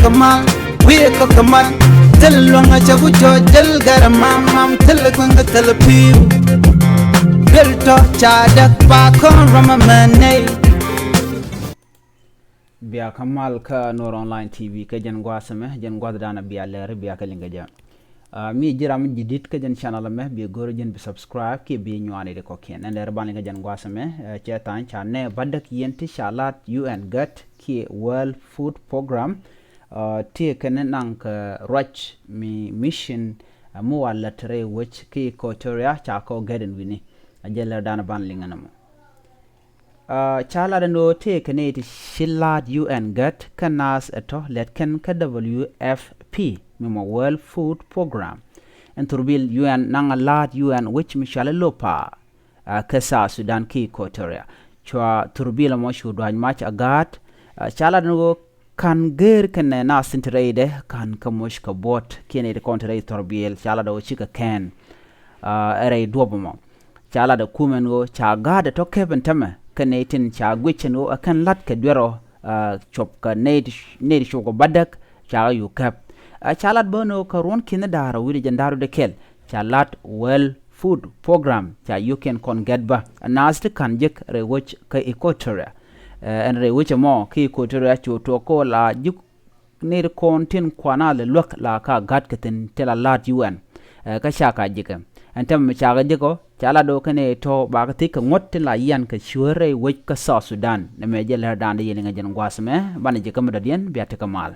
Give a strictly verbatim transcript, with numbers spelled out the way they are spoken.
Kamal, wiɛ kɔ kamal. Thil luɔŋ a cɛ ku cɔ jɛl gɛr mam mam thil kueŋ thil piu. Bil tɔ ca dɛk pa kɔn rɔm a mɛ nɛy. Bia kamal kä Nuer Online T V kä jɛn gua̱a̱th ɛmɛ, jɛn gua̱a̱th dan a bia lɛr bia kä liŋ kä jɛ. Ah, mi ji̱ ram ji̱ dit kä jɛn channel ɛmɛ, bi go̱r jɛn bi subscribe kiɛ bi nyuani di kɔkiɛn. Ɛn lɛr ban liŋ kä jɛn gua̱a̱th ɛmɛ, eh, cɛ tha̱a̱ny ca nɛ bädäk yɛn ti ca lat U N gät kiɛ World Food Program. Ah, ti kɛn naŋ kɛ ruac mi mission, ah, mi wa lät rɛy wec ki Equatoria ca kɔ gɛt ɛn wi̱ni. A jɛ lɛr dan ban liŋ ɛn ɛmɔ. Ah, ca lat ɛn ɣöö tëëkɛ nɛy ti ci la̱a̱t U N gät kä naath ɛ tɔ̱ lɛt kɛn kä W F P mi mɔ World Food Program. Ɛn thurbil U N naŋ a la̱a̱t U N wec mi cɔal i̱ LOPA, ah, kä South Sudan ki Equatoria. Cua thurbil ɛmɔ cu dua̱c mac a gaat, ah, ca lat ɛn ɣöö ka̱n geer kɛnɛ naath tin te rɛydɛ ka̱n kä moc kɛ buɔ̱t kiɛn iti kɔn te rɛy thurbil ca lat ɛ ɣöö cikɛ kɛn, ah, ɛ rɛy duɔ̱p ɛmɔ. Ca lat ɛ kumɛn ɣöö ca ga̱a̱dɛ tɔ̱ kɛp ɛn tämɛ kä nɛy tin ca guic ɛn ɣöö ɛ kɛn la̱t kɛ duer ɔ, ah, cuɔp kɛ nɛy ti, nɛy ti cuɔp kɛ bädäk ca kɛ yuk kɛp. Ah, ca lat bä ɛn ɣöö kɛ ruɔ̱n ki̱n da̱a̱r ɔ wi̱cdɛ jɛn da̱a̱r wi̱cdɛ kɛl ca lat World Food Program ca yuk kɛn kɔn gɛt bä ɛ naath ti ka̱n jek rɛy wec kä Equatoria. Eh, ɛn rɛy wec ɛmɔ kä Equatoria cu tuɔɔk kä ɣöö la jik nɛy ti kɔn tin kuan a lɛ luäk la ka gat kɛ thi̱n ti la la̱a̱t U N. Eh, kä ca ka jikɛ ɛn tɛmɛ mi ca kɛ jikɔ ca la do̱ kɛn ɛ tɔ̱ ba kɛ thiec kɛ ŋuɔ̱t tin la yian kɛ cuäär rɛy wec kä South Sudan. Nɛ mɛ jɛ lɛr da̱a̱n di yɛn liŋɛ jɛn gua̱a̱th mɛ banɛ jikɛ mi dɔ̱diɛn bia tekɛ mal.